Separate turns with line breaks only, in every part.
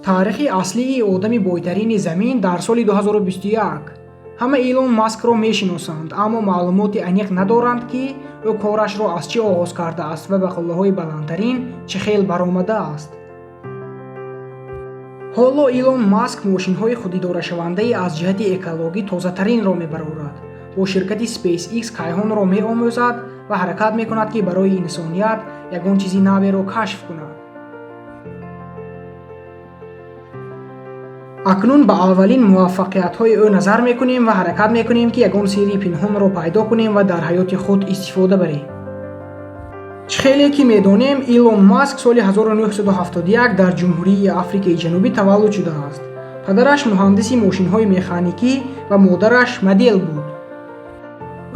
Таърихи аслии одами бойтарини замин дар соли 2021. Ҳама Илон Маскро мешиносанд, аммо маълумоти аниқ надоранд, ки ӯ корашро аз чӣ оғоз кардааст ва ба қуллаҳои баландтарин чӣ хел баромадааст. Ҳоло Илон Маск мошинҳои худидорашавандаи аз ҷиҳати экологӣ тозатаринро мебарорад. Бо ширкати SpaceX кайҳонро меомӯзад ва ҳаракат мекунад, ки барои инсоният ягон чизи наверо кашф кунад. Акнун ба аввалин муваффақиятҳои ӯ назар мекунем ва ҳаракат мекунем, ки ягон сирри пинҳонро пайдо кунем ва дар ҳаёти худ истифода барем. Чӣ хеле ки медонем, Илон Маск соли 1971 дар Ҷумҳурии Африкаи Ҷанубӣ таваллуд шудааст. Падараш муҳандиси мошинҳои механикӣ ва модараш модел буд.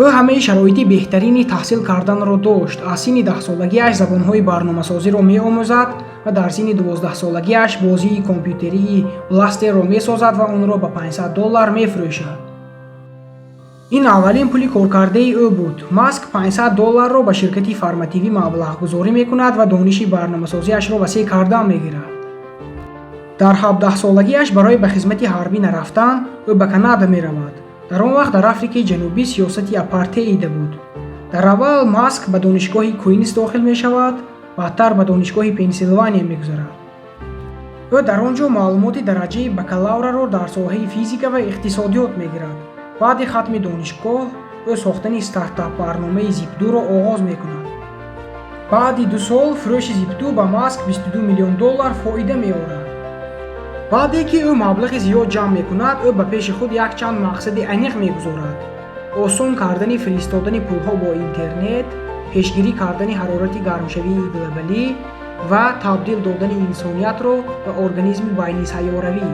Ӯ ҳамаи шароити беҳтарини таҳсил карданро дошт. Аз синни 10-солагиаш забонҳои барномасозиро меомӯзад ва дар синни 12-солагиаш бозии компютерии Бластерро месозад ва онро ба $500 мефурӯшад. Ин аввалин пули коркардаи ӯ буд. Маск $500 ба ширкати фармативӣ маблағгузорӣ мекунад ва дониши барномасозиашро васеъ кардан мегирад. Дар 17-солагиаш барои ба хизмати ҳарбӣ нарафтан ӯ ба Канада меравад. Дар он вақт дар Африкаи Ҷанубӣ сиёсати апартеида буд. Дар аввал Маск ба донишгоҳи Куинс дохил мешавад, баъдтар ба донишгоҳи Пенсилвания мегузарад. Ӯ дар он ҷо маълумоти дараҷаи бакалавраро дар соҳаи физика ва иқтисодиёт мегирад. Баъди хатми донишгоҳ ӯ сохтани стартап-барномаи Zip2-ро оғоз мекунад. Баъди 2 сол фурӯши Zip2 ба Маск 22 миллион доллар фоида меорад. Баъде ки ӯ маблағи зиёд ҷамъ мекунад, ӯ ба пеши худ якчанд мақсади аниқ мегузорад: осон кардани фиристодани пулҳо бо интернет, пешгирӣ кардани ҳарорати гармшавии глобалӣ ва табдил додани инсониятро ба организми байнисайёравӣ.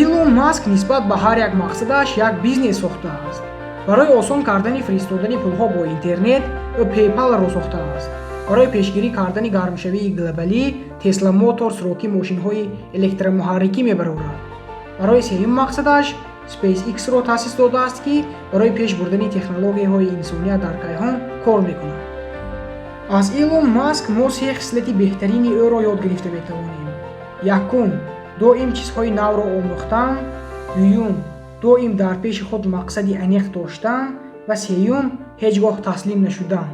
Илон Маск нисбат ба ҳар як мақсадаш як бизнес сохтааст. Барои осон кардани фиристодани пулҳо бо интернет ӯ PayPal-ро сохтааст. Барои пешгирӣ кардани гармшавии глобалӣ Tesla Motors-ро, ки мошинҳои электромуҳаррикӣ мебарорад. Барои сеюм мақсадаш SpaceX-ро таъсис додааст, ки барои пеш бурдани технологияҳои инсоният дар кайҳон кор мекунад. Аз Илон Маск мо се хислати беҳтарини ӯро ёд гирифта метавонем. Якум, доим чизҳои навро омӯхтан. Дуюм, доим дар пеши худ мақсади аниқ доштан. Ва сеюм, ҳеҷ гоҳ таслим нашудан.